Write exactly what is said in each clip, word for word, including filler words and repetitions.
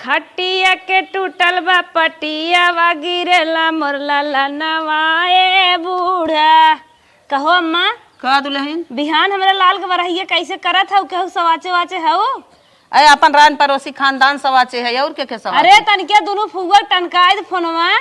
खटिया के टूटल बा पटियावा, गिरेला मोर ललनवा ए बूढ़ा। कहो अम्मा, का दुलहिन? बिहान हमरा लाल के बरहिया कैसे करत हऊ? केहू सवाचे वाचे हऊ? अरे, अपन रान परोसी खानदान सवाचे है, और के के सवाचे? अरे, तनिके दुनू फुआ टनकाइ दे फोनवा।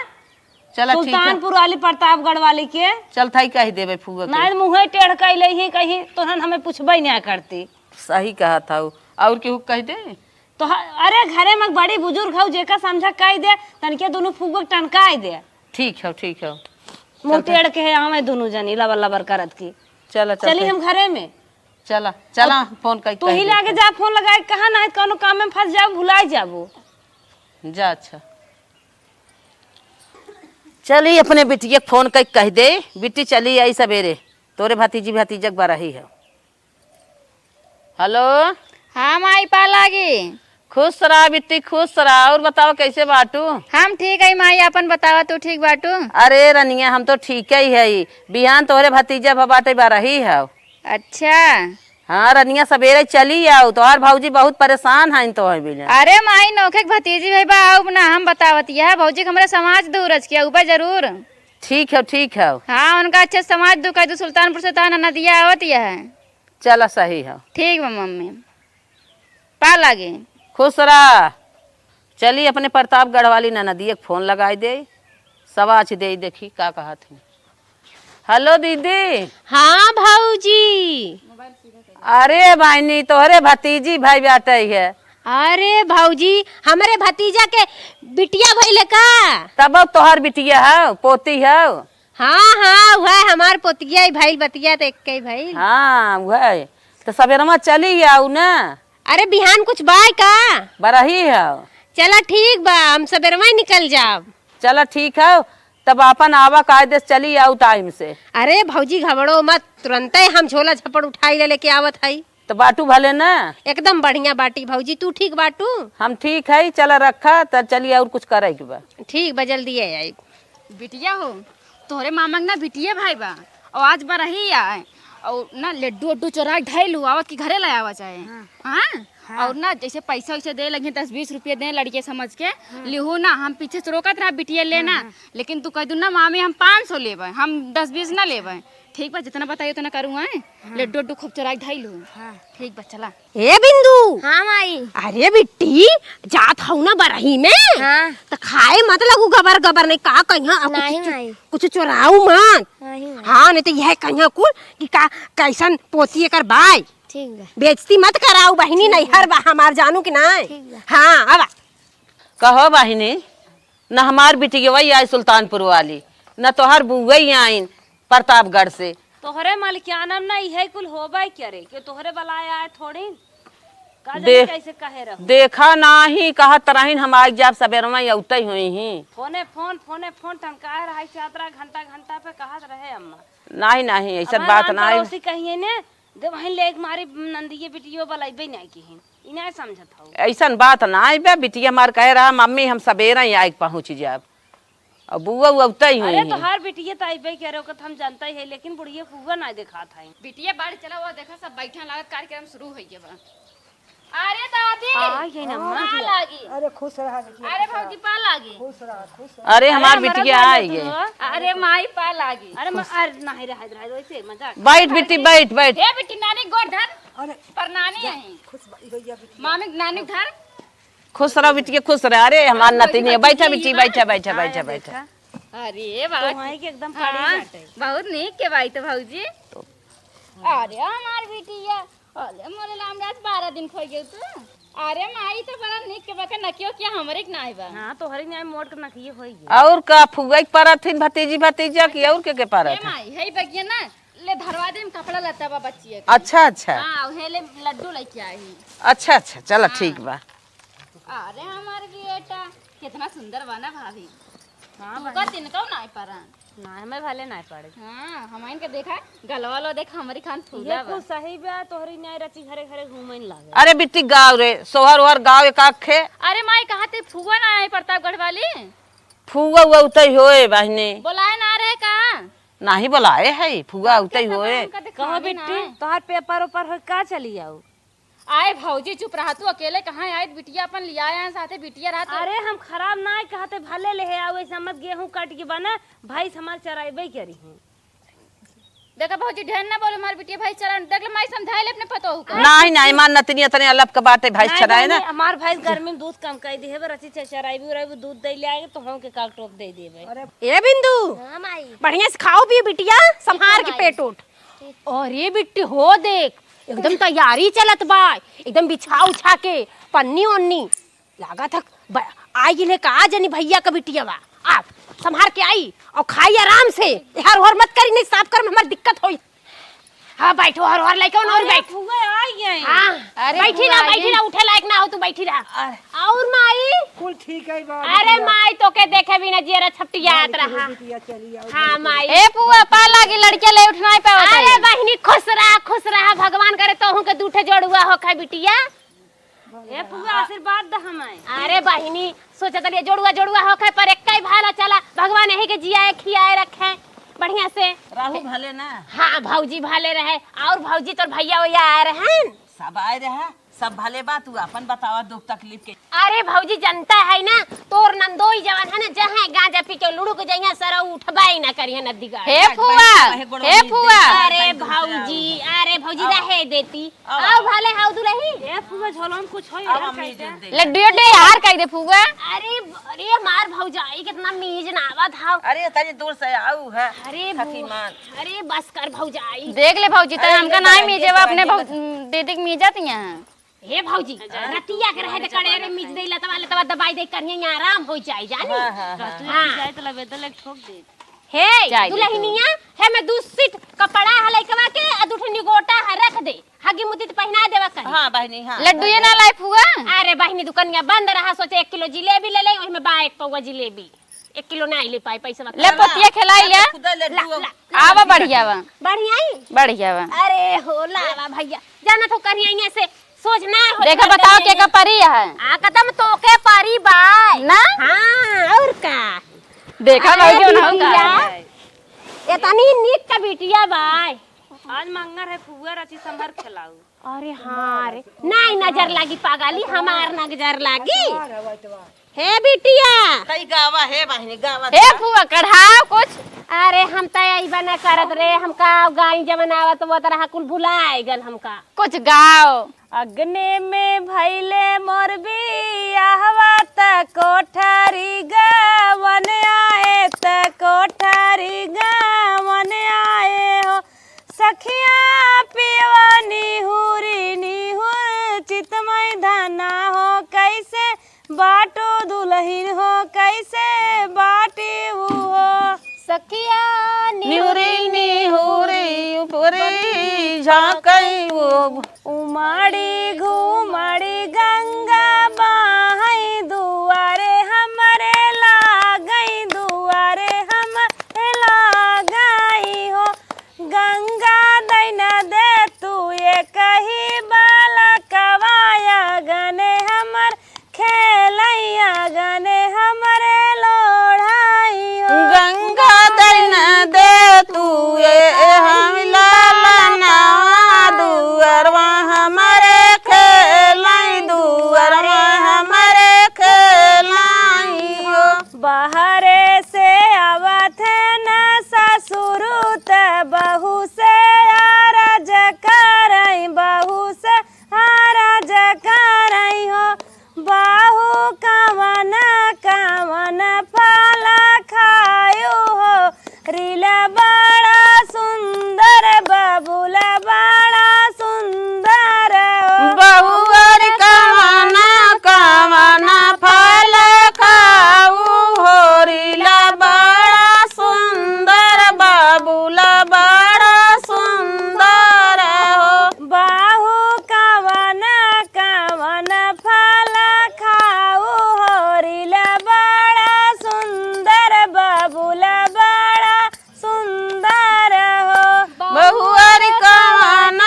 चला, ठीक है। सुल्तानपुर वाली, प्रतापगढ़ वाली के। चल, थाई कह देबे फुआ के। नाहीं, मुँहे टेढ़ कइले ही कहीं, तोहन हमें पूछबे ना करती। सही कहत हऊ। और केहू कह दे? तो ह-, अरे, घरे में बड़ी बुजुर्ग हऊ, जेका समझा कह दे, तनिके दुनू फुआ के टनकाइ दे। ठीक हौ, ठीक हौ। मुँह चल, टेढ़ के है, आवे दुनू जनी लबर लबर करत की। चला, चल, चली चल। हम घरे में। चला, चला, अब फोन कइ तू ही कह दे। लागे जा, फोन लगाए, कहा नाहीं कौनो काम में फँस जाबू, भुलाइ जाबू। जा, अच्छा। चली, अपने बिटिया के फोन कइ कह दे, बिट्टी चली आई सबेरे, तोरे भतीजी भतीजक बरही है। हेलो। हाँ माई, पा लागी। खुश रहा बिट्टी, खुश रहा। और बताओ, कैसे बाटू? हम ठीक है माई, अपन बतावा, तू ठीक बाटू? अरे रनिया, हम तो ठीक ही है। बिहान तोहरे भतीजा भ बाटे बरही है। अच्छा। हाँ रनिया, सबेरे चली आऊ, तोहार भौजी बहुत परेशान हइन तोहरे बिना। अरे माई, नोखे के भतीजी भई बा, आऊ ना, हम बतावत, यह भौजी के हमरे समाज दूरज किया, ऊपर जरूर। ठीक है, ठीक है। हाँ, उनका अच्छे समाज दू कह दू, सुल्तानपुर से तोहार ननदिया आवत यह। चला, सही है। ठीक बा मम्मी, पा लागे। खुश रहा। चली, अपने प्रतापगढ़ वाली ननदिया के फोन लगाई दे, सवाच दे, देखी का कहत है। हेलो दीदी। हाँ भौजी। अरे बहिनी, तोहरे भतीजी भई बाटे है। अरे भौजी, हमरे भतीजा के बिटिया भइले का? तब तोहर बिटिया हौ, पोती हौ। हाँ, हाँ, उहै हमार पोतिया ही भइल, बतिया त एक्कै भइल। हाँ, उहै। त सबेरवा चली आऊ ना। अरे, बिहान कुछ बाय का? बरही हौ। चला, ठीक बा, हम सबेरवा ही निकल जाब। चला, ठीक हौ, तब आपन आवा कायदे से चली आऊ टाइम से। अरे भौजी, घबड़ो मत, तुरंतै हम झोला झपड़ उठाई ले लेके आवत हई। त बाटू भले ना? एकदम बढ़िया बाटी भौजी, तू ठीक बाटू? हम ठीक हई, चला रखा, त चली आऊ कुछ करे के बा। ठीक बा, जल्दी आई। बिटिया हो, तोहरे मामा के ना बिटिया भाई बा, और आज बरही आए, और ना लड्डू उड्डू चोरा के धइलू, आवत की घरे ले आवा चाहे। हाँ। हाँ? हाँ। और ना जैसे पैसा वैसा दे लगे, दस बीस रुपये दे लड़के समझ के, हाँ। लिहू ना, हम पीछे से रोकत रहा बिटिया लेना, हाँ, हाँ। लेकिन तू कह दू ना मामी हम पाँच सौ लेबे, हम दस बीस ना लेबे। ठीक बा, जितना बताइए उतना करूँ, हैं? हाँ। लड्डू उड्डू खूब चोरा के धइलू। हाँ। ठीक बा, चला। ए बिंदु। हाँ माई। अरे बिट्टी, जात हऊ ना बरही में? हाँ। त खाए मत लगू गबर गबर, नहीं का कहिया, आ, कुछ नहीं चो-, माई। कुछ चोराऊ मत। नहीं माई। हाँ, नहीं त यह कहिया कुल कि का, कैसन पोती एकर बाय। ठीक बा। बेइज्जती मत कराऊ बहिनी, ठीक बा। नैहर बा हमार, जानू कि नहीं? ठीक बा। हाँ, अब कहो बहिनी, न हमार बिटिया वही आई सुल्तानपुर वाली, न तोहर बुआ ही आइन प्रतापगढ़ से। तोहरे मलिकाना में ना इहे कुल होबे करे, कि तोहरे बलाए आए थोड़ी। का जाने दे-, कैसे कहे रहो। देखा नाही, कहत रहिन हम आइ जाब, सबेरवा ही अउतै होइहीं। फोने फोन, फोने फोन टंकाए रहा, चातरा घंटा घंटा पे कहत रहे अम्मा। नाही, नाही, ऐसन अब बात रान नाही। पड़ोसी कहिए ने, दे वहीं ले एक मारी नंदिये बिटियो बलैबे नाही किहिन। ई नाही समझत हऊ। ऐसन बात नाही बे, बिटिया हमार कहे रहा, "मम्मी, हम सबेरे ही आइके पहुँच जाब।" अब बुआ, उआ उतई अरे, होइहीं। तोहार बिटिया त अइबे करे, ओकर त हम जानते ही है, लेकिन बुढ़िया फुआ नाही देखात है। बिटिया बाड़ी चला, वो देखा, सब बैठा लागत, कार्यक्रम शुरू होइ गया बा। अरे दादी, हाँ, ये ना पा माँ। लागी। अरे, खुश रहा बिटिया, अरे खुश रहा। भौजी, पा लागी। खुश रहा, खुश रहा। अरे, अरे, हमार हमारा बिटिया भाई आई है। अरे माई, पा लागी। अरे माँ, अरे नाही, रह, रह, वैसे मजाक। बैठ बिट्टी, बैठ, बैठ। ए बिट्टी, नानी गोड़ धर। अरे, पर नानी जा, आई। खुश बा-, भैया बिटिया। मामी, नानी धर। खुश रहो बिटिया, खुश रहो। अरे हमार हाँ, नतिनिया, बैठा बिटिया, बैठा, बैठा, हाँ, बैठा, बैठा। अरे वाह। तोहाई के एकदम पड़ी हाँ, बाटे। बहुत नीक के बाई तो भौजी। अरे हमार बिटिया, अरे मोरे लामराज, बारह दिन खोई गयो तू। अरे माई तो बड़ा नीक के बा, के नकियो किया हमरे के नाई बा। हाँ, तोहरे नाई मोट के नकिये होई गई। और का फुआ के परत हिन भतीजी भतीजा की, और के के परत ए है? माई, है बगिया ना, ले धरवा दे, हम कपड़ा लत्ता बा बच्चिया के। अच्छा, अच्छा। हाँ, उहे ले लड्डू लेके आई। अच्छा, अच्छा, चला हाँ। ठीक बा। अरे हमार बेटा, कितना सुंदर बा ना भाभी। हाँ, तू का बहिनी। तिनका नाई परा। ना, हमें भले नाई पड़े। हाँ, हमाइन के देखा, गलवा लो देखा, हमरी खान ये फूला बा। कुल सही बा, तोहरी नाई रची घरे घरे घूमन लागे। अरे बिट्टी गाँव रे, सोहर ओहर गाँव एक आखे। अरे माई, कहाँ ते फुआ ना आए प्रतापगढ़ वाली? फुआ उआ उतई होए बहिनी। बोलाए ना रहे का? नाही बोलाए है, फुआ उतई होए। कहो बिट्टी, तोहर पेपर ओपर हो का चली आऊ? आए भौजी, चुप रहा तू, अकेले कहाँ आए? बिटिया अपन लिया आए साथे, बिटिया रहा तो। अरे, हम खराब ना कहते, भले ले आवे, समझ गेहूं कट के बना, भैंस हमार चराइबे करी हैं। देखा भौजी, ढेर ना बोलो, हमार बिटिया भैंस चराए, देख ले माई, समझाए ले अपने पतोहू को। नहीं, नहीं, हमार नतनी इतने अलप के बाटे, भैंस नहीं, चराए नहीं, ना। हमार भैंस गर्मी में दूध कम कर दी है, रची च-, चराइबू, उराइबू, दूध दे ले आएंगे तो हम के काल टोप दे देबे। ए बिंदु, हाँ माई। बढ़िया से खाओ पियो बिटिया, संभार के माई। पेट उठ। अरे बिट्टी हो देख, एकदम तैयारी चलत बा, एकदम बिछा उछा के पन्नी ओन्नी लागत है। ब-, आई गिले का जनी भैया का बिटिया बा। आ, संभार के आई और खाई आराम से। हर हर मत करी, नहीं साफ कर में हमार दिक्कत होई। हाँ, बैठो, हर हर लइका और अरे, बैठ। फुआ आई गए। हाँ, अरे, बैठी फुआ ना, आई बैठी गई। ना, उठे लायक ना हो तू, बैठी रहा। अरे। और माई? कुल ठीक है बा, अरे बिटिया। माई, तो के देखे बिना जियरा छपटियात अरे, रहा। बिटिया चली आओ, हाँ, घर पे। माई। ए फुआ, पा लागी, लड़किया ले उठ नहीं पावत अरे है। बहिनी, खुश रहा, खुश रहा, भगवान करे तोहू के दू ठे जोड़ुआ होखे बिटिया। ए फुआ, आशीर्वाद द हमें। अरे बहिनी, सोचत रहिए जोड़ुआ, जोड़ुआ होखे पर एक्कै भाला चला, भगवान यही के जियाए खियाए रखे बढ़िया से। राहु भले ना। हाँ, भौजी भले रहे, और भौजी तोर भैया वैया आए रहे। सब आए रहे, सब भले बा, तू अपन बतावा दुख तकलीफ के। अरे भौजी, जनता है ना, तोर नंदोई जवन है ना, जहाँ गांजा पी के लुढ़क जइया सरऊ उठबा ही ना करिया नदी गाड़। हे फुआ, हे फुआ। अरे भौजी, अरे भौजी, रहे देती। आओ। आओ भले, हाउ दुलही। ए फुआ, झोलम कुछ होई, आओ, यार, हम कह मीज दे। दे। लड्डू यो दे यार, कह दे फुआ। अरे, अरे, हमार भौजाई कितना मीज ना आवत हाउ। अरे, तनी दूर से आऊ है। अरे, फकीमान। अरे, बस कर भौजाई। देख ले भौजी, तै अरे, हमका ये नाई बड़ा मीजे, ये अपने बड़ा भौ-, दीदी के मीजत यहाँ। हे भौजी, रतिया के रहे त कड़े रे मीज दे, लतवा, लतवा दबाई दे, करिया यहाँ आराम हो जाए, जानी? हाँ, हाँ, हाँ। हाँ। जाए त लबेदल एक ठोक दे। हे, जाए दे दुलहिनिया, हे में दू सीट कपड़ा है लइकवा के, आ दू ठे निगोटा है, रख दे। हगी मुती त पहिना देवा करी। हाँ, बहिनी, हाँ। लड्डू ये ना लाई फुआ? अरे बहिनी, दुकनिया बंद रहा, सोचे एक किलो जिलेबी ले ले, ओहिमे बा एक पौवा जिलेबी। एक किलो ना ले पाए, पैसा बता। ले पोतिया खिलाई ले। खुदा लड्डू ला, अब ला, आवा, बढ़िया बा। बढ़िया ही? बढ़िया बा। अरे हो लावा भैया, जाना तो करिया से सोच ना हो देखा, बताओ के का परी है? आ, कदम तो के परी बाय। ना? हाँ, और का? देखा अरे भाई, जो ना हो का। बिटिया, इतनी नीक का बिटिया बाय। आज मंगर है, फुआ रची संभर खिलाऊ। अरे हाँ रे, नाई नजर लागी पागली, हमार नजर लागी। हे बिटिया। कई गावा हे बहिनी, गावा हे दा। फुआ, कढ़ाओ कुछ। अरे हम त अइबा न करत रे, हमका गाई जवन आवत वो तरह कुल भुलाए गल हमका। कुछ गाओ। अगने में भइले मोर बियाहवा त कोठरी गवन आए, त कोठरी गवन आए हो। सखिया पियवा निहुरी निहुर चितमय धना हो, कैसे बाटो दुलहिन हो, कैसे बाटी हो। सखिया निहुरी निहुरी ऊपरी झाँकई वो। उमड़ी घुमड़ी गंगा बहई दुआरे हमरे लागई, दुआरे हमरे लागई हो। गंगा दइन दे तू एकही बालकवा, अगने हमर खेलई, अगने हमरे लोढ़ाई हो। गंगा दइन दे तू ए हम लालनवा, दुअरवा हमरे खेलई, दुअरवा हमरे खेलई हो। बाहरे से आवत है न ससुरु त बहू से आरज करई, बहू से आरज करई हो। बहू कवन कवन फल खायु हो, रील बड़ा सुंदर, बबुल बड़ा सुंदर हो। बहुअर कवन कवन फल खाऊ हो, रील बड़ा सुंदर, बबुल बड़ा सुंदर हो। बहू कवन कवन फल खाऊ हो, रील बड़ा सुंदर, बबुल बड़ा सुंदर हो। बहुअर कवन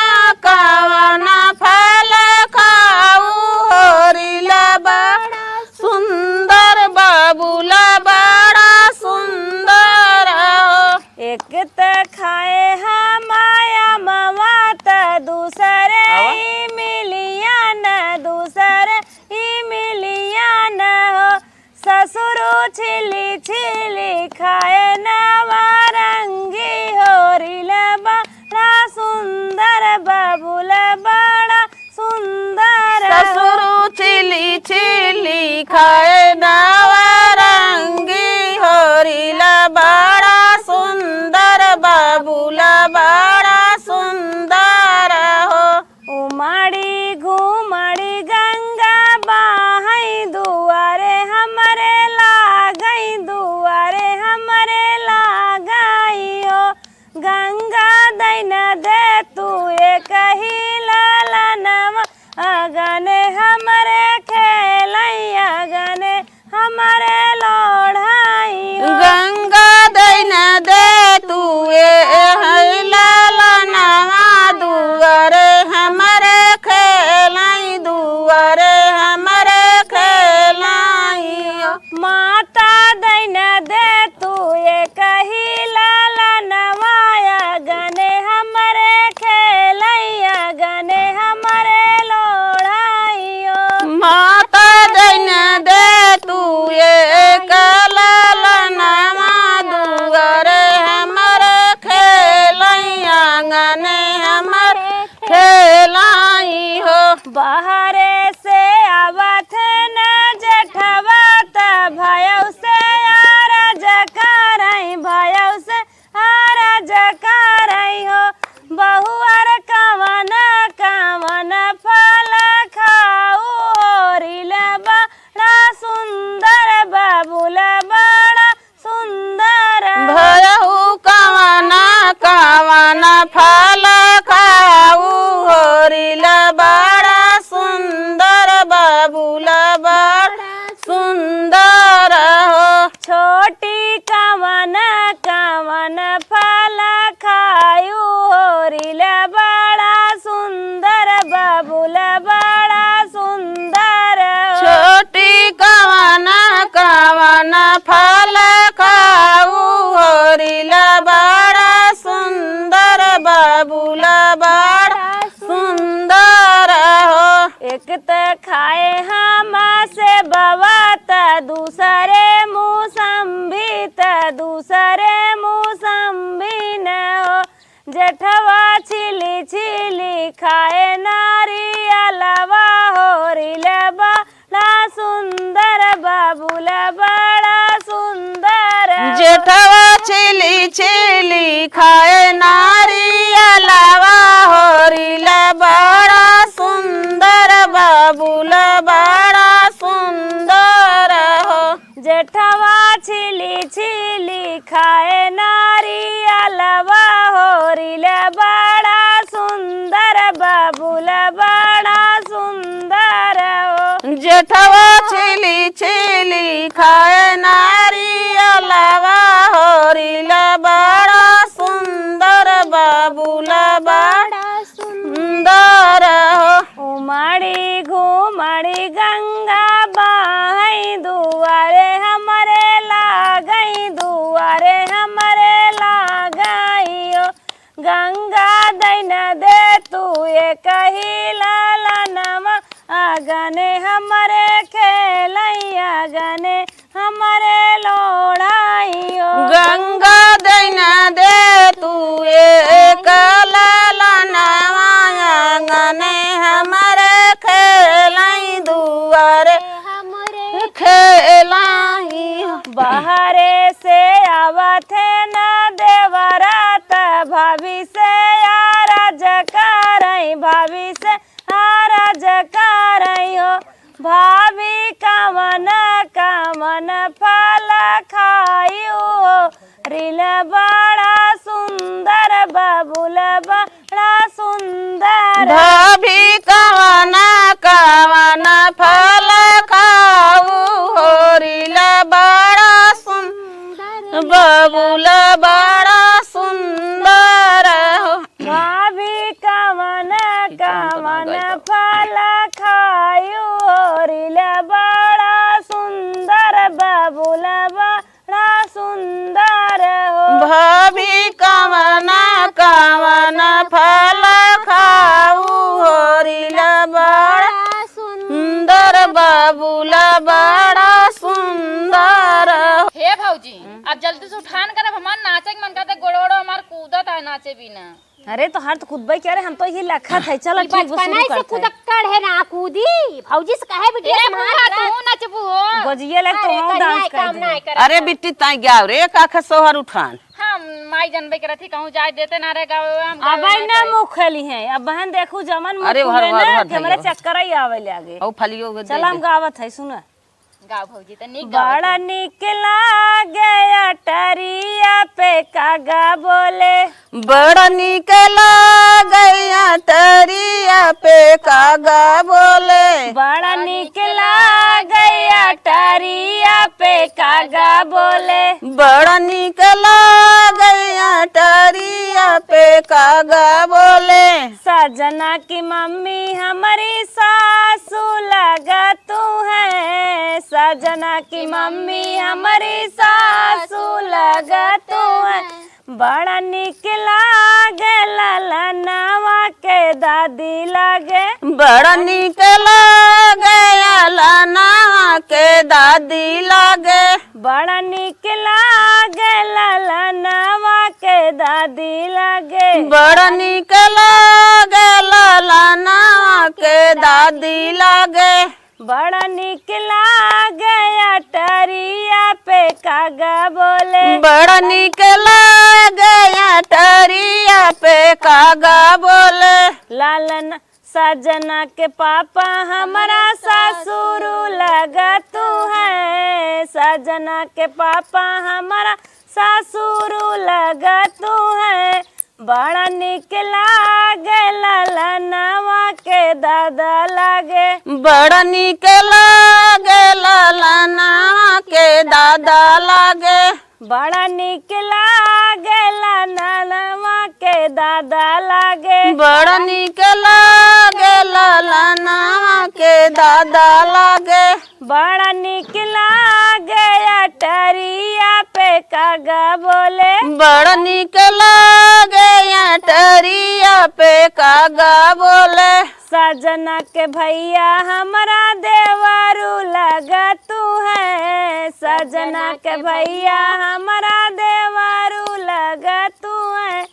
कवन फल खाऊ हो, रील बड़ा सुंदर, बबुल बड़ा सुंदर हो। एक त खाए हम अमवा त दूसरे आवा। ही मिलिया छिली छिली खाए नवरंगी, होरिल बड़ा सुंदर बबुल बड़ा सुंदर। ससुरु छिली छिली खाए नवरंगी, होरिल बड़ा सुंदर बबुल बड़ा सुंदर हो। उमड़ी घुमड़ी गंगा बहई, दुआरे हमरे लागई, दुआरे हमरे लागई हो। गंगा दइन दे तू एकही ललनवा, अगने हमरे खेलई, अगने हमरे लोढ़ाई हो। गंगा दइन दे तू एकही ललनवा, दुआरे हमरे खेलई, दुआरे हमरे खेलई हो। माता दइन दे तू एकही ललनवा, अगने हमरे खेलई, अगने हमरे लोढ़ाई हो। माता दइन दे तू एक ललनवा, दुआरे हमरे खेलई, अगने हमरे खेलई हो। बहरे से आवत न जेठवा, त भयउ से अरज करई, भयउ से अरज करई हो। बहुअर कवन कवन फल खाऊ, होरिल बड़ा सुंदर बबुल बड़ा सुंदर। भयउ कवन कवन फल खाऊ, होरिल बड़ा सुंदर बबुल बड़ा सुंदर हो। छोटी कवन कवन फल खायू, होरिल बड़ा सुंदर बबुल बड़ा सुंदर हो। छोटी कवन कवन फल खाऊ, होरिल बड़ा सुंदर बबुल बड़ा सुंदर हो। एक त खाए हम सेबवा, त दूसरे मौसम्बी, त दूसरे मौसम्बी न हो। जेठवा छिली छिली खाए नारियलवा, होरिल बड़ा सुंदर बबुल बड़ा सुंदर। जेठवा छिली छिली खाए नारियलवा, होरिल बड़ा सुंदर बबुल बड़ा सुंदर हो। जेठवा छिली छिली खाए नारियलवा, होरिल बड़ा सुंदर बबुल बड़ा सुंदर हो। जेठवा छिली छिली खाए नारियलवा, होरिल बड़ा सुंदर बबुल बड़ा सुंदर हो। उमड़ी घुमड़ी गंगा बहई, दुआरे हमरे लागई, दुआरे हमरे लागई हो। गंगा दइन दे तू एकही ललनवा, अगने हमरे खेलई, अगने हमरे लोढ़ाई हो। गंगा दइन दे तू एक ललनवा, अगने हमरे खेलई, दुआरे हमरे खेलई हो। बहरे से आवत है न देवरा, त भाभी से अरज करई, भाभी से अरज करई हो। भाभी कवन कवन फल खायू, होरिल बड़ा सुंदर बबुल बड़ा सुंदर। भाभी कवन कवन फल खाऊ, होरिल बड़ा सुंदर बबुल बड़ा सुंदर हो। भाभी कवन कवन फल खायू, होरिल बड़ा सुंदर बबुल बड़ा सुंदर हो। भाभी कवन कवन फल खाऊ, होरिल बड़ा सुंदर बबुल बड़ा सुंदर जल्दी से उठान करब, हमार नाचे के मन करता, गोड़ो गोड़ो हमार कूदत है नाचे बिना। अरे तोहार तो कूदबे क्या रे, हम तो ये लखत है। चलो ई ठीक बा, बचपना शुरू से करते हैं। कुदक्कड़ है ना कूदी। भौजी से कहे बिटिया ए से मार बुआ, करत। तू नचबू हो। गोजिया लग तो अरे हम कन्या डांस कर काम दे। ना करे अरे तो। बिट्टी ताई गाओ रे, का खसोहर उठान। हम माई जनबे करत ही, कहूँ जाए देते ना रे गावे, हम अब गावे ना ना मुँह खेली है। अब बहन देखू जमन मुँह अरे हर, खुले हर, ना, हर, कि हमरा हर। चक्कर ही आवे लागे। ओ फलियो के दे चल हम दे। गावत है, सुना। गाओ भौजी, त नीक गावत बड़ा है। नीक लागे अटरिया पे कागा बोले। बड़ा नीक लागे अटरिया पे कागा बोले। बड़ा नीक लागे अटरिया पे कागा बोले। बड़ा नीक लागे अटरिया पे कागा बोले। सजना की मम्मी हमारी सासू लगा तू है, सजना की मम्मी हमारी सासू लगा तू है। बड़ा नीक लागे ललनवा के दादी लागे। बड़ा नीक लागे ललनवा के दादी लागे। बड़ा नीक लागे ललनवा के दादी लागे। बड़ा नीक लागे ललनवा के दादी लागे। बड़ा नीक लागे अटरिया पे कागा बोले। बड़ा नीक लागे अटरिया पे कागा बोले। लालन सजना के पापा हमरा ससुर लगा तू है, सजना के पापा हमरा ससुर लगा तू है। बड़ा नीक लागे ललनवा के दादा लागे। बड़ा नीक लागे ललनवा के दादा लागे। बड़ा नीक लागे ललनवा के दादा लागे। बड़ा नीक लागे ललनवा के दादा लागे। बड़ा नीक लागे अटरिया पे कागा बोले। बड़ा नीक लागे अटरिया पे कागा बोले। सजना के भैया हमरा देवरू लगा तू है, सजना के भैया हमरा देवरू लगा तू है।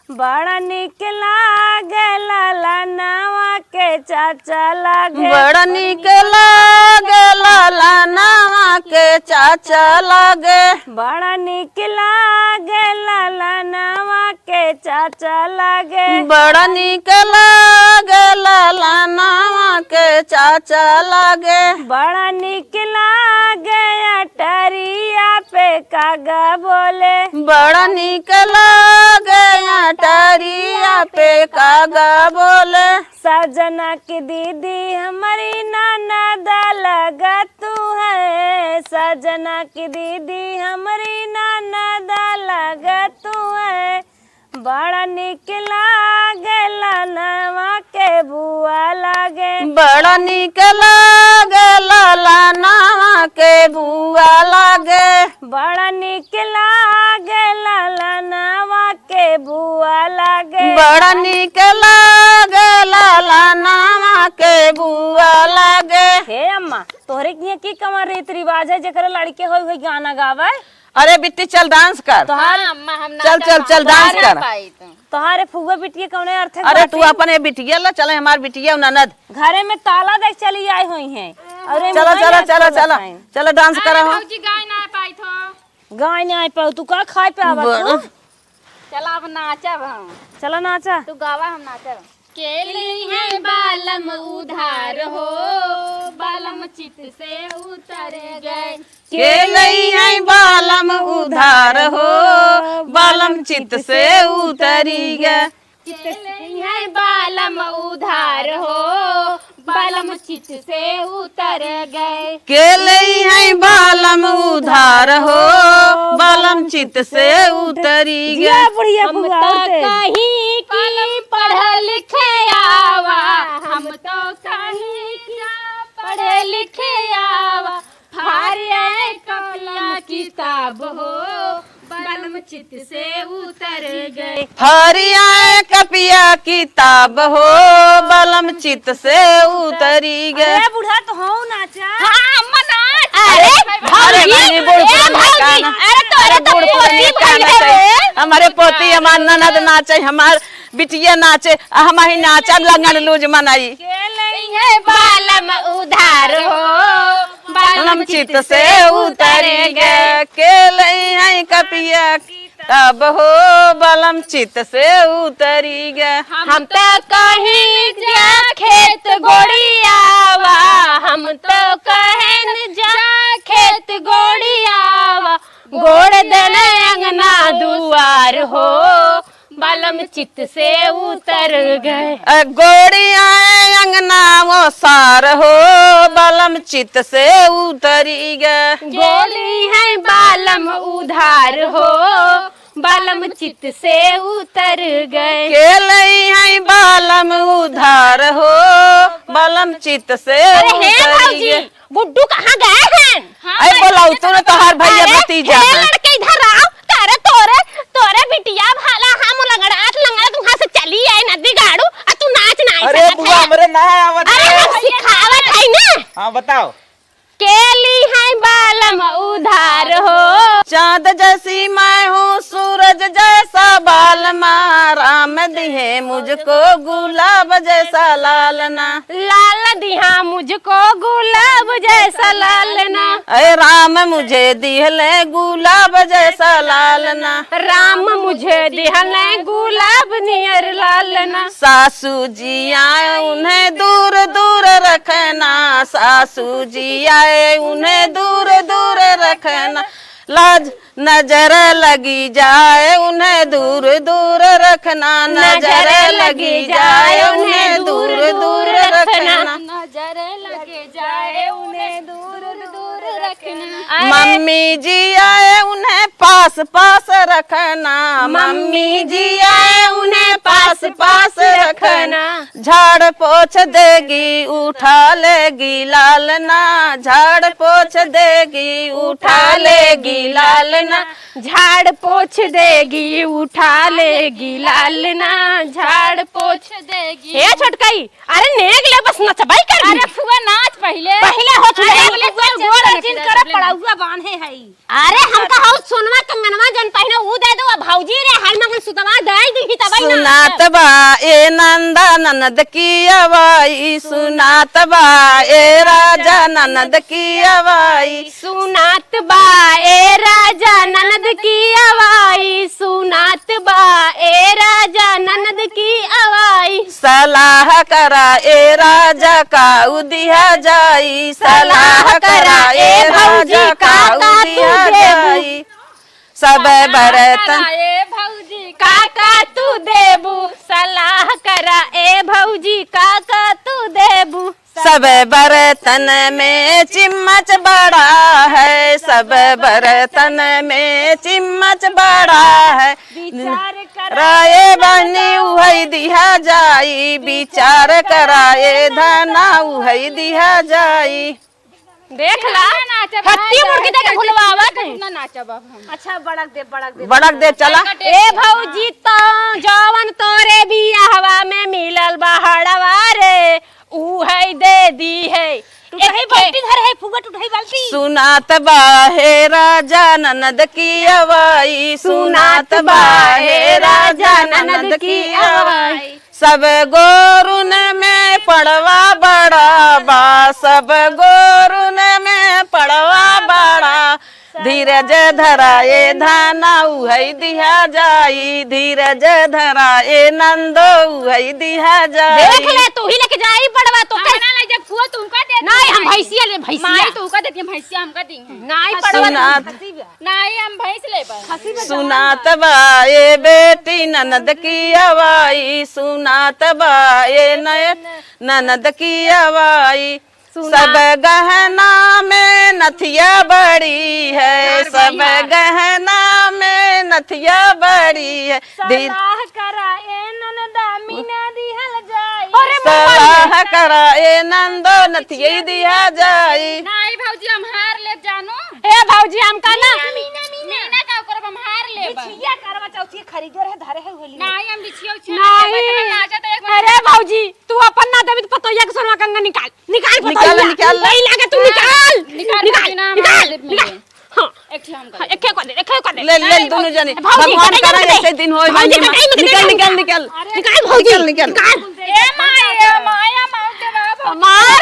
बड़ा नीक लागे ललनवा के चाचा लागे। बड़ा नीक लागे ललनवा के चाचा लागे। बड़ा नीक लागे ललनवा के चाचा लागे। बड़ा नीक लागे ललनवा के चाचा लागे। बड़ा नीक लागे अटरिया पे कागा बोले। बड़ा नीक लागे अटरिया पे कागा बोले। सजना की दीदी हमारी ननद लगा तू है, सजना की दीदी हमारी ननद लगा तू है। बड़ा नीक लागे ललनवा के बुआ लागे। बड़ा नीक लागे ललनवा के बुआ लागे। बड़ा नीक लागे ललनवा के बुआ लागे। बड़ा नीक लागे ललनवा के बुआ लागे। हे अम्मा, तोहरे किहाँ की कवन रीत रिवाज है जेकरे लड़के होई होई गाना गावे? अरे बिट्टी चल डांस कर। तोहार हाँ, अम्मा, हम ना चल, चल, चल, डांस कर। तोहारे फुआ बिटिया कौने अर्थे अरे तू अपन ए बिटिया ला, चले हमार बिटिया ननद। घरे में ताला देख चली आई हुई हैं। और चलो, चलो, चलो, चलो। चलो डांस करो। भौजी गाय ना पाई थो। गाय ना आई पाऊ, तू का खाए पे आवा तू? चला अब नाचब हम। चला नाचा। तू गावा, हम नाचब। के लइहैं बालम उधार हो, बालम चित से उतर गए। के लइहैं बालम उधार हो, बालम चित से उतरी गए। के लइहैं बालम उधार हो, बालम चित से उतर गए। के लइहैं बालम उधार हो, बालम चित से उतरी गए। जिया बुढ़िया हम फुआ, तो उठे। कहीं की पढ़ लिखे आवा, हम तो कहीं की पढ़ लिखे आवा, फारिया कपिया किताब हो, बलम चित से उतर गए। फारिया कपिया किताब हो, बलम चित से उतरी गए। अरे बूढ़ा तो हो नाचा। हाँ, अम्मा नाच। अरे अरे भौजी, बहनी, बूढ़ ए पुरान भौजी, गाना। अरे तोरे अरे तो बूढ़ हमरे पोती, हमार ननद नाचे, हमार बिटिया नाचे, आ हमही नाचब लंगड़ लूज मनई। के लइहे बालम उधार हो, बालम चित से उतरी गे। के लइहे कपिया तब हो, बालम चित से उतरी गे। हम त कहीं जा खेत गोड़ियावा, हम त कहेन जा खेत गोड़ियावा, गोड़ देने अंगना दुआर हो, बालम चित से उतर गए। अ, गोड़िया अंगना वो सार हो, बालम चित से उतरी गए। के लइहे बालम उधार हो, बालम चित से उतर गए। के लइहे बालम उधार हो, बालम चित से अरे हे उतरी भौजी, गए। गुड्डू कहाँ गए हैं? हाँ, अरे बोलाऊ, तू ना तोहार भैया अरे, भतीजा हे है। लड़के इधर आओ। तोरे, तोरे, तोरे बिटिया भाला हम लंगड़ात लंगड़ात वहाँ से चली आए नदी गाड़ू, आ तू नाच नाच अरे सकत बुआ, है। हमरे ना आवत अरे है। हम सिखावत है ना। हाँ, बताओ। के लइहे बालम उधार हो। चाँद जैसी मैं हूँ, सूरज जैसा बालमा, राम दिहे मुझको गुलाब जैसा लालना। लाल दिहा मुझको गुलाब जैसा लालना। अरे राम मुझे दिहले गुलाब जैसा लालना। राम मुझे दिहले गुलाब नियर लालना। सासू जी आए उन्हें दूर दूर रखना, सासू जी आए उन्हें दूर दूर रखना। लाज नजर लगी जाए उन्हें दूर दूर रखना, नजर लगी जाए उन्हें दूर दूर रखना। नजर लगे जाए उन्हें दूर दूर रखना। अरे मम्मी जी आए उन्हें पास पास रखना, मम्मी जी आए उन्हें पास पास रखना। झाड़ पोछ देगी उठा लेगी लालना, झाड़ पोछ देगी उठा लेगी लालना। झाड़ पोछ देगी उठा लेगी लालना, झाड़ पोछ देगी। हे छोटकई, अरे नेग ले बस नचबई कर अरे फुआ नाच पहिले। पहिले हो अरे फुआ, फुआ गोड़ जिन कर पड़ौआ बांधे हई। अरे हमका हऊ सोनवा कंगनवा जन पहिने ऊ दे दो, अब भौजी रे हर मंगल सुतवा दे दी ही तबई ना। सुनात बा ए नंदा ननद की अवाई, सुनात बा ए राजा ननद की अवाई। सुनात बा ए राजा ननद की अवाई, सुनात बा ए राजा ननद की अवाई। सलाह करा ए राजा काऊ दिहा जाई, सलाह करा ए भौजी काऊ दिहा जाई। सब बरतन ए भौजी काका तू देबू, सलाह करा ए भौजी काका तू देबू। सब बरतन में चिम्मच बड़ा है, सब बरतन में चिम्मच बड़ा है। विचार करा ए बहनी उहई दिहा जाई, विचार करा ए धना उहई दिहा जाई। देख ला, हत्ती मुर्गी देके भुलवावत है। ना नाचब अब हम। अच्छा, बड़क दे, बड़क दे। बड़क दे, चला। ए भौजी, तो जवन तोरे बियाहवा में मिलल बा हड़वा रे, उहई दे दी है। टूटही बाल्टी धर है, फुआ टूटही बाल्टी। सुनात बा हे राजा ननद की अवाई, सुनात बा हे राजा ननद की अवाई। सब गोरुन में पड़वा बड़ा बा, सब गोरुन में पड़वा बड़ा। धीरज धरा ए धाना उहई दिहा जाई, धीरज धरा ए नंदो उहई दिहा जाई। देख ले, तू ही लेके जाई पड़वा तो हम ना ले जब फुआ तुमका दे नहीं, हम भैंसिया ले, भैंसिया। माई तुमका देती है, भैंसिया हमका दी है। नहीं पड़वा सुनात नहीं, हम भैंस लेबे। सुनात बा ए बेटी ननद की अवाई, सुनात बा ए नय-, ननद की अवाई। सुना- सब गहना में नथिया बड़ी है, सब गहना में नथिया बड़ी है। सलाह करा ए ननदा मीना दिहल जाई। अरे सलाह करा ए नंदो नथिया दिहा जाई। नहीं भौजी, हम हार लेब जानू। ए भौजी, हम का ना? मीना, मीना, मीना। मीना का ओकर हम हार लेब। बिछिया करवा चौथी खरीदो रहे, धरे है होली में। नहीं, हम बिछिया उछिया नहीं। नहीं लेबे, तो नाचत एक बार अरे भौजी, तू अपन ना देबी तो पतोहिया के सोनवा कंगन निकाल, निकाल निकाल, पतोहिया। निकाल। नहीं लागे तू निकाल, निकाल, निकाल, भौजी, ना, हम निकाल, हार लेब निकाल। मीना। हाँ। हाँ, एके को दे, एके को दे। ले, ले, नहीं, दोनों जने। भौजी, भगवान करे ऐसे दिन होए, भौजी, भाई, निकल, निकल, निकल। निकाल, भौजी, निकल, निकल। निकाल। ए माई, ए माई, ए माई, ए बाबा। मार,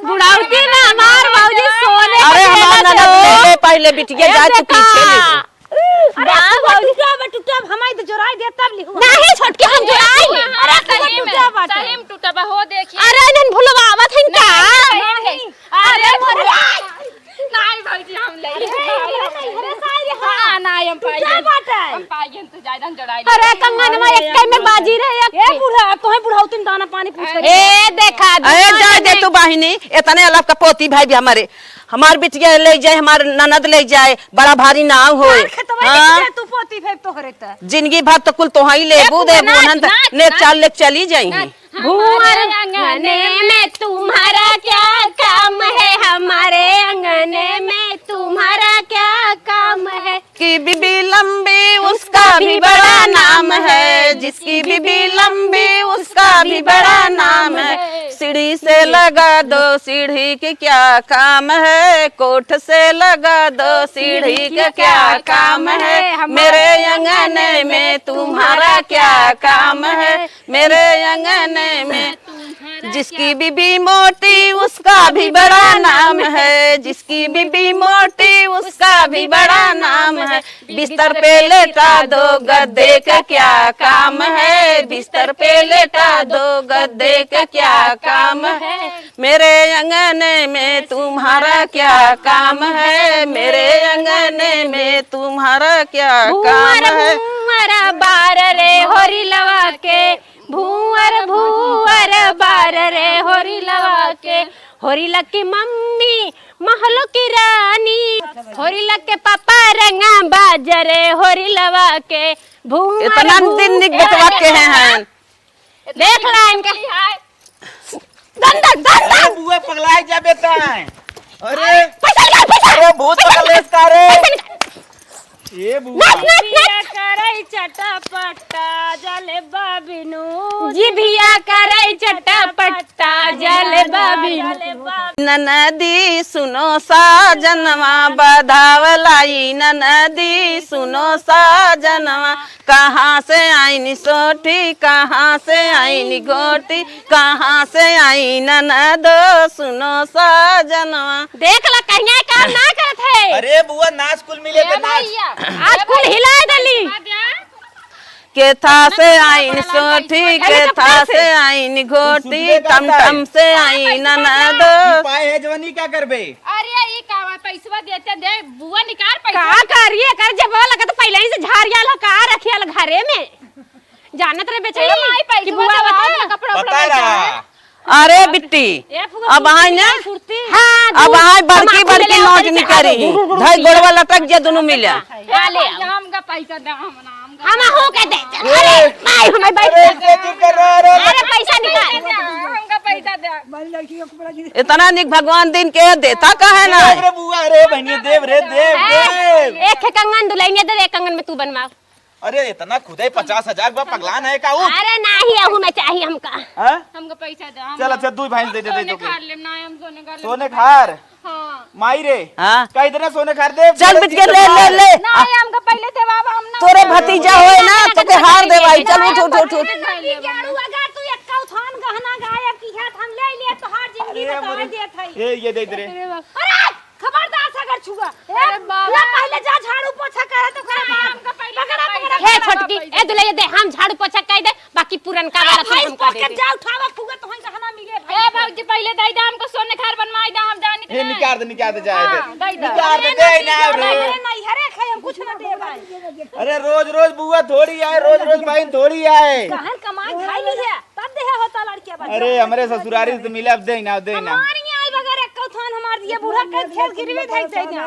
बुढ़ौती में हमार भौजी सोने अरे, के हमार ननद ले ले, पहिले बिटिया जा, तू पीछे ले। अरे, टूटा बा, टूटा बा, हमारी तो जोराई दे, तब लिखवा। नहीं, छोटकी, हम जोराई। अरे, टूटा बा, सही में टूटा बा, हो, देखिए। अरे, इन्हन भुलवावत हन का? नहीं, नहीं, नहीं। अरे, मोरे। नहीं भौजी, हम ले लेब। अरे, अरे, सारी, हाँ। हाँ, नहीं, हम पाई क्या बात है? हम पाई, हम तो जायदान जोड़ाई अरे, लेब। कंगनवा अरे, एक कई में बाजी रहे, एक ए, बूढ़ा, तोहे बुढ़ौती में दाना पानी पूछ ए, देखा, अरे, जाए दे तू बहिनी, इतने अलग का पोती भाई भी हमारे, हमार बिटिया ले जाए, हमार ननद ले जाए, बड़ा भारी नाव होए। मार खेतवा हाँ? तू पोती भाई तोहरे त। जिंदगी भर तो कुल तोहाई लेबू, देबू, नाच, उन्हन त नाच, नेक नाच। चाल लेके चली जाई। भुअर आंगने में तुम्हारा क्या काम है, हमारे आंगने में तुम्हारा क्या काम है। की बीबी लंबी उसका भी बड़ा नाम है, जिसकी बीबी लंबी उसका भी बड़ा नाम है। सीढ़ी से लगा दो सीढ़ी के क्या काम है, कोठ से लगा दो सीढ़ी के क्या काम है। मेरे आंगने में तुम्हारा क्या काम है, मेरे आंगन में जिसकी बीबी मोटी उसका भी बड़ा नाम है, जिसकी बीबी मोटी उसका भी बड़ा नाम है। बिस्तर पे लेटा दो गद्दे का क्या काम है, बिस्तर पे लेटा दो गद्दे का क्या काम है। मेरे आंगन में तुम्हारा क्या काम है, मेरे आंगन में तुम्हारा क्या काम है। भुअर बार रे होरी लवा के, भुअर भुअर बार रे होरी लवा के, होरी लकी मम्मी महलो की रानी, होरी लके पापा रंगा बाज रे होरी लवा के। भुअर इतना दिन निक बतवा के हैं। देख ला इनके। दन, दन, दन, अरे दन। बुआ पगलाए जा बेटा। अरे, पैसा निकाल, पैसा। अरे भूत पकड़ ले इसका रे। पैसा निकाल। ए बुआ। नाच, नाच, नाच। जिभिया करई चटपटा जलेबा बिनु। जिभिया करई चटपटा जलेबा बिनु। ननदी सुनो साजनवा बधावलाई, ननदी सुनो साजनवा। कहाँ से आइन सोटी, कहाँ से आइन गोटी, कहाँ से आइन ननदो, सुनो साजनवा। देख ला, कहिया काम ना करत है। अरे बुआ, नाच कुल मिले ए के नाच। भैया, आज ए कुल भैया, हिला देली। केथा से आइन सोटी, केथा से आइन गोटी, टमटम से आइन ननदो। ई पाए है जवानी, क्या करबे? अरे, ई का बा, पैसवा देते दे, बुआ निकाल पैसा। का करिए, कर जब लगा तो पहिले ही से झारिया ला का रखिया ला घरे में। जानत रहे बेचारी ए माई, पैसा कि बुआ बता, बता। कपड़ा उपड़ा बता रहा। अरे बिट्टी, ए फुआ, अब आए ना, फुर्ती। हाँ, अब आए बड़की बड़की नौज निकरी, धई गोड़वा लटक जे दोनों मिले। हाँ, ले आओ। हमका पैसा दे, हम ना, हमका हम हो के दे। अरे, माई, हमें बैठ अरे, जा। चुप कर रहा, अरे। अरे, पैसा निकाल। हमका पैसा दे। इतना निक भगवान दिन के देता काहे ना? देव रे बुआ, अरे बहनिया, देव रे, देव, हैं? देव। एक है कंगन दुल्हनिया दे, एक कंगन में तू बनवाओ। अरे इतना खुदे पचास हजार बा, पगलान है का उ? अरे नाही, अहू में चाही हमका। हाँ? हमका पैसा दे, हम चल, अच्छा, दू भाई दे दे, दे सोने दे। खार लेम, ना हम सोने खार लेम। सोने खार? हाँ। माई रे। हाँ। कह देना सोने खार दे। चल बिटिया, ले, ले, ले। ना, हमका पहले दे बाबा, हम ना। तोरे भतीजा होए ना, तोके हार देवाई। चल उठ, उठ, उठ, उठ। अगर तू एक्का उठान गहना गायब की है, हम ले लिए, तोहार जिंदगी अरे बताए देत है। ए, ये दे दे रे। अरे! खबरदार से अगर छुआ। ए, अरे बाबा। ला पहले जा झाड़ू पोछा करे तो करे बाप। हमका पहले पकड़ा, पकड़ा, पकड़ा। हे छोटकी, ए दुलैया दे, हम झाड़ू पोछा कइ दे, बाकी पुरनका वाला तू भाई, हमका दे दे। जा उठावा फुगा तो हम गहना मिले भाई। ए भौजी, पहले दे दे हमको सोने खार बनवाई दे, हम जानी ए, थे। निकाल दे, निकाल दे, जाए दे। हाँ, दे दे। निकाल दे, अरे दे ना रे। अरे नहीं, हरे खाए हम कुछ ना दे भाई। अरे रोज रोज बुआ थोड़ी आए, रोज रोज बहिन थोड़ी आए। गहन कमाई खाई ली है। तब देहे होता लड़किया बच्चा। अरे, हमरे ससुरारी से मिले, अब दे ना, दे ना। हमार यहाँ आई बगैर एक कौथान हमार दिए, बूढ़ा के खेत गिरवी धई दे ना।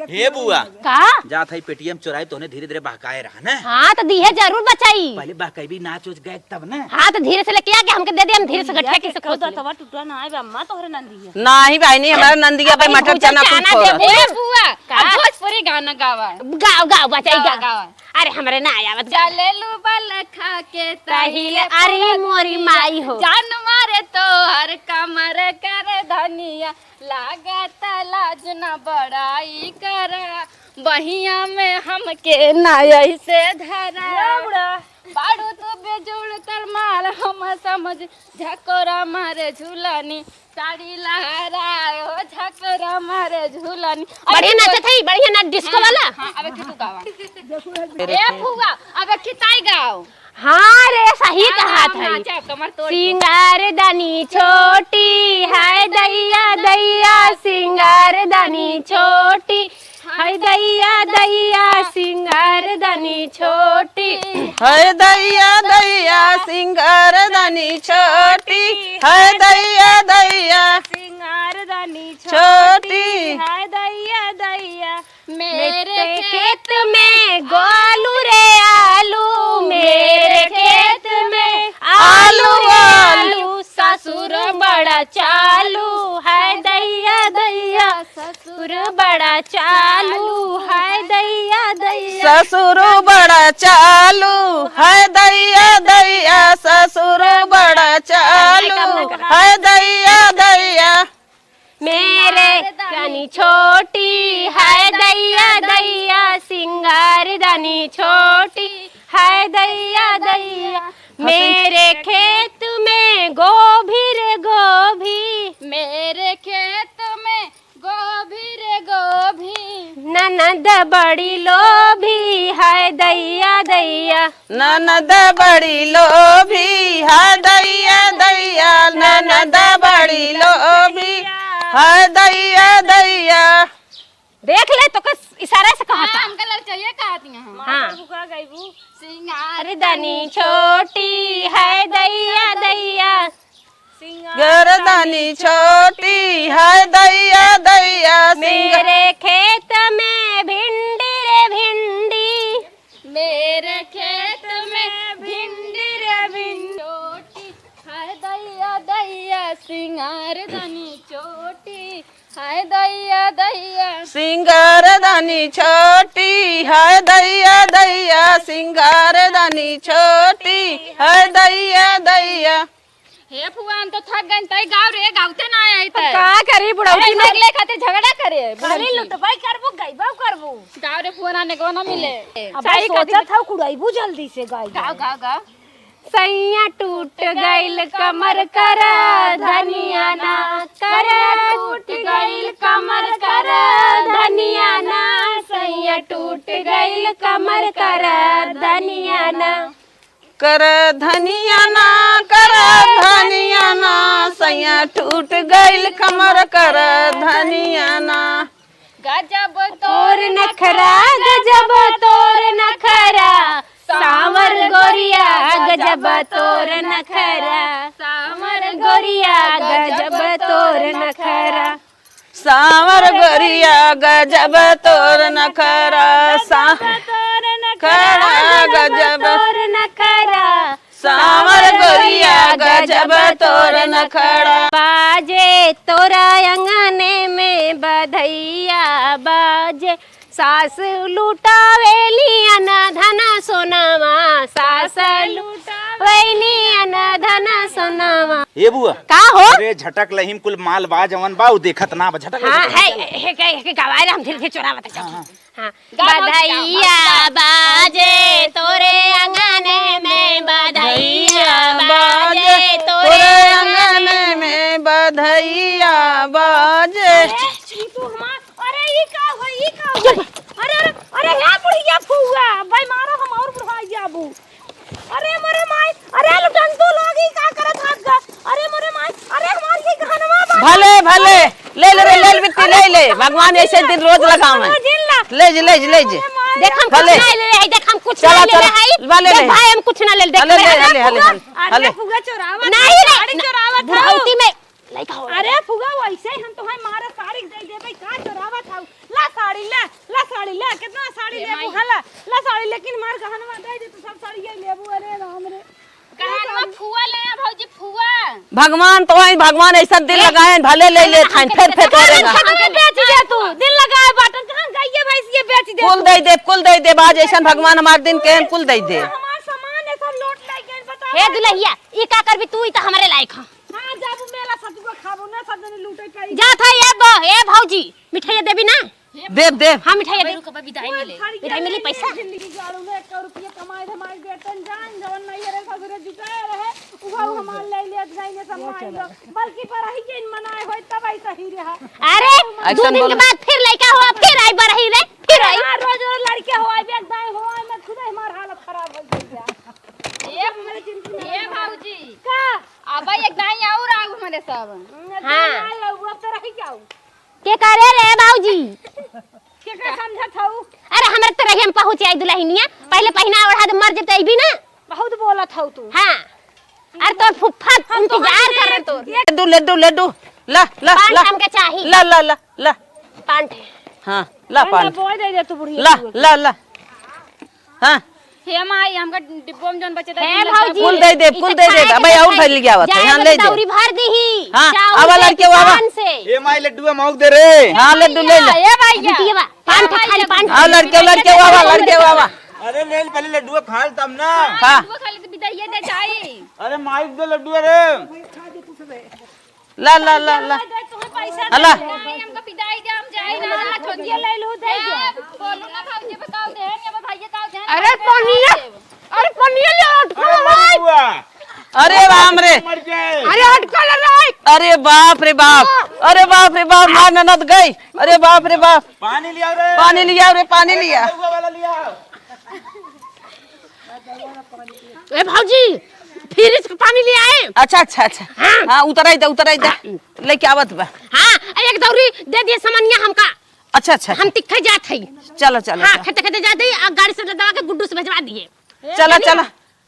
हे बुआ। का? जात है पेटीएम चोराई, तोने धीरे धीरे बहकाए रहा ना। हाँ, तो दिहे जरूर बचाई। पहले बहकाई भी नाच उच गए तब ना। हाँ, तो धीरे से लेके आके हमके दे दे, हम धीरे से गठिया के से खोस लेब। तवा टूटा ना आए, अम्मा तोहरे नंदी है। नाही बहिनी, हमारा नंदिया पे मटर चना कुछ चना दे। ए बुआ, का? अब भोजपुरी गाना गावा। गाओ, गाओ, बचाई, गावा, गाओ। गावा। अरे, हमरे ना आवत। चलेलू बल खा के तहिल, तहिल अरे मोरी माई हो। जान मारे तोहर कमर कर धनिया, लागत लाज न बड़ाई करा, बहिया में हमके ना ऐसे धरा। बुढ़ा, बुढ़ा। बाड़ू तू बेजोड़ तर मार हम समझ, झकोरा मारे झूलनी, साड़ी लहराए हो झकोरा मारे झूलनी। बढ़िया नाचत है, बढ़िया नाच डिस्को हाँ, वाला। हाँ, अब एक तू गावा। ए फुआ, अब एक ताई गाओ। हाँ रे, सही हाँ, कहत गाओ, है। नाचा, कमर तोड़ के। सिंगार दनी छोटी, हाय दैया दैया, सिंगार दनी छोटी, हाय दैया दैया, सिंगार दनी छोटी। हाय दैया दैया, सिंगार दनी छोटी। हाय दैया दैया, सिंगार दनी छोटी। छोटी। हाय दैया दैया, मेरे खेत में गोलू रे आलू, मेरे खेत में आलू, आलू, आलू। ससुर बड़ा चालू है दैया दैया, ससुर बड़ा चालू है दैया दैया। ससुर बड़ा चालू है दैया दैया, ससुर बड़ा चालू है दैया दैया। मेरे दनी छोटी है दैया दैया, सिंगार दनी छोटी है दैया दैया। मेरे खेत में गोभी रे गोभी, मेरे खेत में गोभी रे गोभी। ननद बड़ी लोभी है दैया दैया। ननद बड़ी लोभी है दैया दैया, ननद बड़ी लोभी है दैया दैया। देख ले, तोके इशारा से कहत हाँ, है। हमका ललचइया कहत हैं। हाँ। मार बुका गइबू। सिंगार दनी छोटी है दैया दैया। गर्दनी छोटी है दैया दैया, सिंगार मेरे खेत में भिंडी रे भिंडी। मेरे खेत में भिंडी रे भिंडी। छोटी है दैया दैया, सिंगार दनी छोटी है दैया दैया। सिंगार दनी छोटी है दैया दैया, सिंगार दनी छोटी है दैया दैया। हे फुआ, हम तो थक गइन, तई गाव रे, गावते ना आई अब तई। का करी बुढ़ौती अरे, में? अगले खातिर झगड़ा करे, खाली बुढ़ौती। लुटबई करबू, गइबऊ करबू। गाव रे फुआ, ना नेगवा ना मिले। अब साड़ी सोचत खातिर हऊ, कुड़ाइबू जल्दी से गाई गाव, दे। गाव, गाव। सैया टूट गइल कमर कर धनिया ना, कर टूट गइल कमर कर धनिया ना, सैया टूट गइल कमर कर धनिया ना। कर धनिया ना, कर धनिया ना, सैया टूट गइल कमर कर धनिया ना। गजब तोर नखरा, गजब तोर नखरा, साँवर गोरिया, गजब तोर नखरा, साँवर गोरिया, गजब तोर नखरा। साँवर गोरिया गजब तोर नखरा, सा-, गजब तोर नखरा, खरा गजब गजब तोर नखरा। साँवर गोरिया गजब तोर नखरा। बाजे तोरा अंगने में बधइया बाजे, सास लुटावेली अन धन सोनावा, सास लुटावेली अन धन सोनावा। ए बुआ। का हो? अरे झटक लहिम कुल माल बा जवन बा, उ देखत ना बा, झटक हाँ, लहिम। है, है, है, है, गवाए रे, हम धीरे धीरे चोरावत है, हाँ, हाँ। हाँ। गा, गा, गा, बधइया गा। बाजे तोरे अंगने में, बधइया बधइया बाजे बाजे तोरे तोरे अंगने अंगने में, बधइया बाजे। अरे, ई तू हमार अरे, ई का हो, ई का हो? अरे, अरे, अरे, हे बुढ़िया फुआ, भाई मारो, हम और बुढ़ाई जाबू। अरे, मोरे माई, अरे, लुटंतू लोग, ई का करत हाथ गा? अरे, मोरे माई, अरे, हमार ये गहनवा बा। भले, भले, ले ले रे, ले ले बिट्टी, ले ले। भगवान ऐसे दिन रोज लगावे। ले जी, ले जी, ले जी। देख, हम भले। कुछ ना ले ले, देख, हम कुछ चला, ना ले ले, चला। हई। भले देख, ले। भाई, हम कुछ ना ले ले, देख, भले, भले, भले, भले, भले। अरे, भले। फुआ चोरावत नहीं है, रे, साड़ी ना, चोरावत है। बुढ़ौती में लइका हो। अरे फुआ, वैसे ही हम तोहार मारे साड़ी दे देबे, का चोरावत हऊ? ला साड़ी ले, ला साड़ी ले, कितना साड़ी ए लेबू? माई। हाँ, ला, ला साड़ी, लेकिन मार गहनवा दे दे, तू सब साड़ी ये लेबू। अरे राम रे। गहनवा फुआ ले आ भौजी, फुआ। भगवान तो वही, भगवान ऐसा दिल ए, लगाए, भले ले ले, हमके थाइन, फेर, फेर, हमके फेर। हमके बेच दे तू, दिल लगाए बाटन, कहाँ गई? कुल दे दे, कुल दे दे, आज ऐसन भगवान हमार दिन के हम कुल दे दे। हमार सामान है सब लोट लेके, बताओ। हे दुलहिया, ई का करबी तू, ई त हमरे लायक ह। हाँ, जाबू मेला सतुआ खाबू ना, सब जने लूटे पाई। जात है, ए बो, ए भौजी, मिठाइया देबी ना? देब, देब। हाँ, मिठाइया दे। रुको, अबे विदाई मिले। मिठाई मिली पैसा? जिंदगी गाड़ू में एक रुपया कमाई धमाई बेटन जान, जवन नहीं रहे ससुरे जुटाए रहे, उहा हमार ले ले जाई ने सब माई लोग। बल्कि बरही के इन मनाए होई तब ऐसा ही रहा। अरे, दो दिन के बाद फिर लइका हो, फिर आई बरही रे, फिर आई। हाँ, रोज रोज लड़के हो, आई बेग दाई हो, आई मैं खुद हमार हालत खराब हो गई है। ए, ए भौजी। का? अब एक दाई और आगू हमारे सब। हाँ। अब तो रही क्या हो? के करे रे भौजी? के का समझत हऊ? अरे, हमरे तरह हम पहुँच आई दुलहिनिया, पहिले पहिना ओढ़ा दे, मर जब त अइबी ना। बहुत बोलत हऊ तू। हाँ। अरे, तोर फुफ्फा हम तो इंतजार कर रहे तोर। लड्डू, लड्डू, लड्डू। ला, ला, पान ला। हमके चाही। ला, ला, ला, ला। पान ठे। हाँ, ला पान पान। बोल दे दे तू बुढ़िया ला, तू। ला, ला। हाँ। हे माई, हमका डिब्बो में जौन बचे हे रहे, भौजी, कुल दे दे, ई कुल त दे दे। खाए के अबे, और देखाई। भर लिया आवत है, जाए यहाँ वाला ले जा। दौरी भर दीही। हाँ, चाउर आवा के लड़के, आवा। दुकान से। ए माई, लड्डुआ मौक दे रे। हाँ, लड्डू ले ले। ए भैया। बिटिया बा, पान ए खा, खाली भैया। पान खा। हाँ, लड़के, लड़के, आवा, लड़के, आवा। अरे, ले ले, पहले लड्डुआ खा ले, तब ना। हाँ। लड्डुआ खा ले, तो बिदाइया दे जाई। अरे, माई दे लड्डुआ रे। ला, ला, ला, ला। दे, तुम्हें पैसा हला। दे। नहीं, हमका बिदाई दे, हम जाई ना। हाँ, छोटिया ले लू, दे दे। ए, बोलू ना भौजी, बताओ दे, ये बताइए, बताओ दे। अरे, पनिया, अरे, पनिया ले, अरे, अटकल रे। मर गए। अरे, राम रे। मर गए। अरे, अटकल रे। अरे, बाप रे, बाप। अरे, बाप रे, बाप, मार ननद गई। अरे, बाप रे, बाप। पानी लिया रे। पानी लिया रे, पानी लिया। कौआ वाला लिया। ए भौजी, फ्रिज के पानी ले आए। अच्छा, अच्छा, अच्छा। हाँ। हाँ, उतराई दे, उतराई दे। हाँ। लेके आवत बा। हाँ, एक दौरी दे दिए समनिया हमका। अच्छा, अच्छा, हम अच्छा। तिखे जात हई। चलो, चलो, हाँ, चलो। खेते खेते जात हई, आ गाड़ी से लदवा के गुड्डू से भेजवा दिए। चलो, चलो।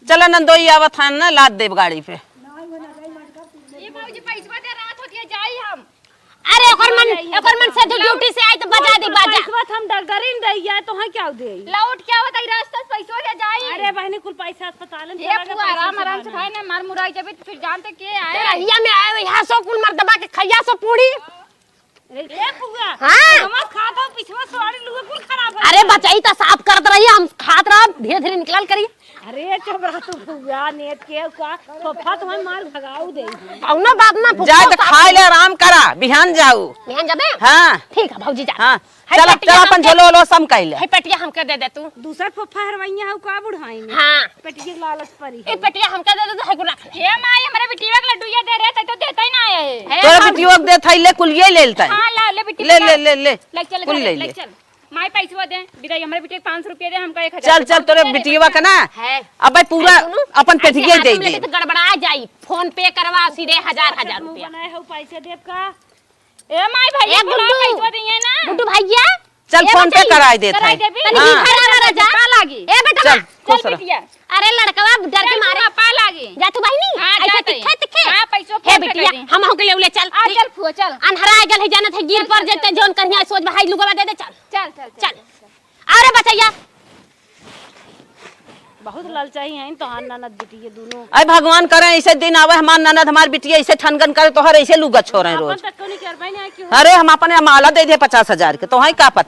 चलो नंदोई, आवत हन ना, लाद देब गाड़ी पे। ए भौजी, पैसवा दे, रात होती है, जाई हम। अरे, ओकर मन, ओकर मन से तू ड्यूटी से आई तो बजा दे, बाजा। पैसवा हम डगरिन रहिया, तो है क्या दे? लौट क्या होता है, रास्ता से पैसवा दे जाई। अरे बहनी, कुल पैसा अस्पताल में ये चला गया, पुआ आराम, पैसा आराम से खाना। खाए ना, मार मुराई जबे तो फिर जानते के आए। तेरा हिया में आए, यहाँ सो कुल मर्दबा के खैया सो पूरी। ए पुआ, हाँ। हमार खाता पिछवा सवारी लुआ कुल खराब है। अरे बचाई तो साफ करत रही, हम खात रहा, धीरे धीरे निकलल करी। अरे चुप रह तू पुआ, नेत के का फफा तुम्हें मार भगाऊ दे। कौनो बात ना, फुफा जाए तो साफ खाए ले, आराम करा, बिहान जाऊ। बिहान जाबे? हाँ। ठीक है भौजी, जा। हाँ। है चला, पेटिया चला, अपन हमके, झोलो ओलो सम कइले। है पेटिया हमके दे दे तू। दूसर फुफा हरवैया हऊ का बुढ़ाई में? हाँ। पेटिया के लालच परी है। ए पेटिया हमके दे दे, तो है को रख ले। हे माई, हमरे बिटिया के लड्डुइया दे रहे, तै तो देता ही ना आया है। हे तोरे हम बिटिया के देत है, ले कुल ये ले लेता है। हाँ, ला, ले बिटिया ले, ला। ले, ले, ले। ले चल, कुल घरे, ले ले ले। चल। माई पैसवा दे, बिदाई, हमरे बिटिया के पाँच सौ रुपया दे, हमका एक हजार चल, दे। चल, तोरे बिटिया का ना। है। अबे पूरा है, सुनू, अपन ऐसे पेटिया हाथ दे में दे। लेके तो गड़बड़ा जाई। फोन पे करवा सीधे हजार, हजार मुंह रुपया। बनाए हो, पैसे देब का? ए माई, भैया ए बुलाओ, गुड्डू, पैसवा दिए ना। गुड्डू भैया, चल, ए फोन पे बचाई, कराई देत कराई है। देबी? तनी हाँ। घर आवा राजा। का लागी? ए बेटा, चल, चल खुश रह। बिटिया। अरे लड़कवा डर के चल, मारे। तू पापा लागी। जा तू बहिनी, हाँ, ऐसे जाते। तिखे, तिखे। हाँ, पैसो हे फोन पे बिटिया, कर दी। हम हो के ले, ले चल। आ, चल फुआ, चल। अन्हरा आ गल है, जानत है, गिर चल, पर चल, जेते, चल। जौन करिया सोच भाई लुगवा दे दे, चल। चल, चल, चल। चल। अरे बचैया, बहुत ललचाई हैं तोहार ननद बिटिया दोनों। अरे भगवान करे ऐसे दिन आवे, हमार ननद हमार बिटिया ऐसे ठनगन करे, तोहर ऐसे लुगा छोड़े रोज। अपन तक को नहीं कर पाई ना क्यों? अरे हम अपने माला दे दे पचास हजार के, तोहई का पता?